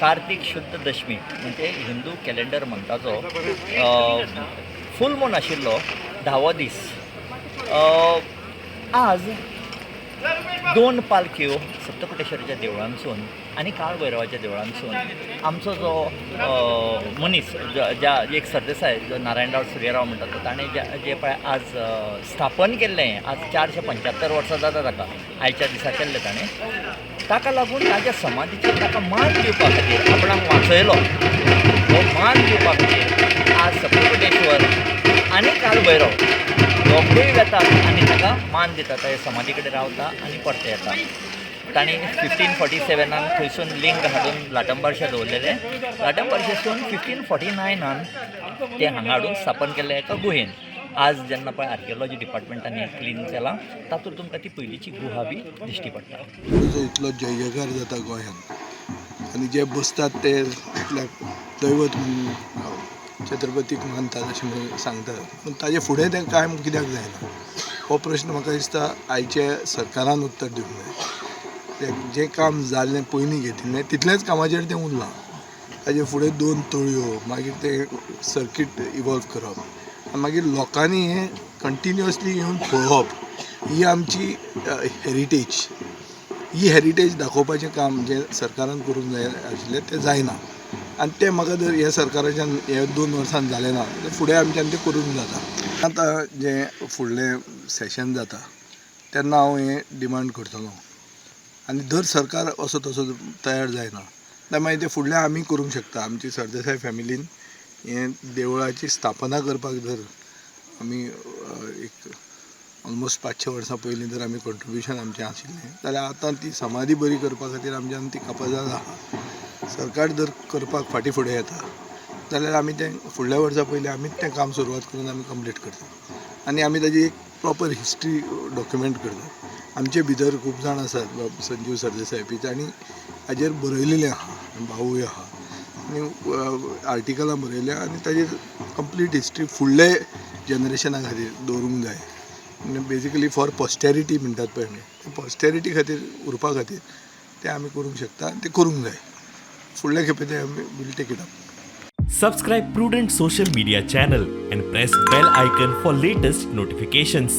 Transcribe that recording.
कार्तीक शुद्ध दशमी म्हणजे हिंदू कॅलेंडर मंथाचो फूल मून आशिल्लो धावो दीस. आज दोन पालख्यो सप्तकोटेश्वराच्या देवळांसून आनी काळभैरवाच्या देवळांसून आमचो जो मनीस, ज्या एक सरदेसाय जो नारायणराव सुर्यराव म्हणटा तो, ताणें जें पळय आज स्थापन केल्लें, आज 475 वर्सां जाता ताका आयच्या दिसा केल्लें ताणें, ताका लागून ताच्या समाधीचेर ताका मान दिवपा खातीर, आपणाक वाचयलो हो मान दिवपा खातीर आज सप्तकोटेश्वर आनी काळभैरव दोगूय वेतात आनी ताका मान दितात. ताच्या समाधी कडेन रावता आनी परते येता. तांणी 1547नान थंयसून लिंग हाडून लाटंबारशा दवरलेलें. लाटंबारशेसून 1549नान तें हांगा हाडून स्थापन केल्लें एका गुहेन. आज जेन्ना पळय आर्किओलॉजी डिपार्टमेंटान हें क्लीन केलां, तातूंत तुमकां ती पयलींची गुहा बी दिश्टी पडटा. जो इतलो जय जयकार जाता गोंयांत आनी जे बसतात ते आपल्याक दैवत म्हणून छत्रपतीक मानतात अशें म्हणून सांगतात, पूण ताजे फुडें तें कांय कित्याक जायना हो प्रश्न म्हाका दिसता आयच्या सरकारान उत्तर दिवंक जाय. तें जें काम जाल्लें पयलीं घेतिल्लें तितलेंच कामाचेर तें उरलां. ताजे फुडें दोन तळयो, मागीर तें सर्कीट इवॉल्व करप आनी मागीर लोकांनी हें कंटिन्युअसली येवन पळोवप, ही आमची हेरिटेज. ही हेरिटेज दाखोवपाचें काम जें सरकारान करूंक जाय आशिल्लें तें जायना आनी तें म्हाका जर ह्या सरकाराच्यान ह्या 2 वर्सान जालें ना जाल्यार फुडें आमच्यान तें करूंक जाता. आतां जें फुडलें सेशन जाता तेन्ना हांव हें डिमांड करतलो आनी जर सरकार असो तसो तयार जायना जाल्यार मागीर तें फुडलें आमी करूंक शकता. आमची सरदेसाय फॅमिलीन हें देवळाची स्थापना करपाक जर आमी एक ऑलमोस्ट 500 वर्सां पयलीं जर आमी कॉन्ट्रिब्युशन आमचें आशिल्लें जाल्यार आतां ती समाधी बरी करपा खातीर आमच्यान ती कापाजाद आहा. सरकार जर करपाक फाटीं फुडें येता जाल्यार आमी तें फुडल्या वर्सा पयलीं आमीच तें काम सुरवात करून आमी कंप्लीट करता आनी आमी ताजी एक प्रॉपर हिस्ट्री डॉक्युमेंट करता. आमचे भितर खूब जाण आसात, बाब संजीव सरदेसाय बी, तांणी हाजेर बरयलेलें आहा, भावूय आहा आनी आर्टिकलां बरयल्या आनी ताजेर कंप्लीट हिस्ट्री फुडले जनरेशना खातीर दवरूंक जाय. बेजिकली फॉर पॉस्टेरिटी म्हणटात पळय आमी, पॉस्टेरिटी खातीर उरपा खातीर तें आमी करूंक शकता आनी तें करूंक जाय. फुडले खेपे तें आमी we'll take it up. Subscribe Prudent Social Media channel and press bell icon for latest notifications.